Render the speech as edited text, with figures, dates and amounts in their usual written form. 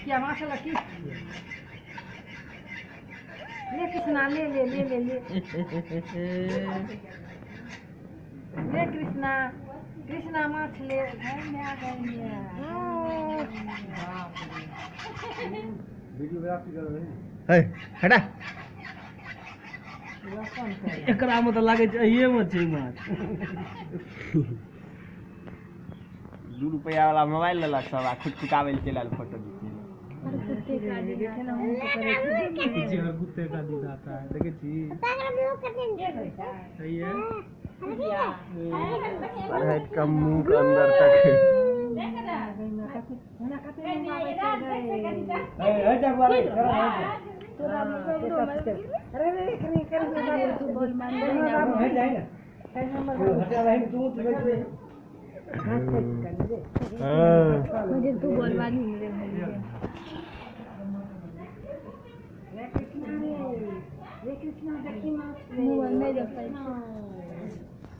क्या माछ लकी ले कृष्णा ले ले ले ले ले ले कृष्णा कृष्णा माछ ले वीडियोग्राफी कर रहे हैं हटा एकरा में तो लागे छै एहिए में छै माछ। 2 रुपया वाला मोबाइल लेलक सब आ खुटखुटाबै लए चलि आयल फोटो घीचै। कुत्ते का दूध आता है देखे छी सही है। हट का मुंह के अंदर तक मुझे तू बोलवा नहीं मेरे रे कृष्णा देखी माछ।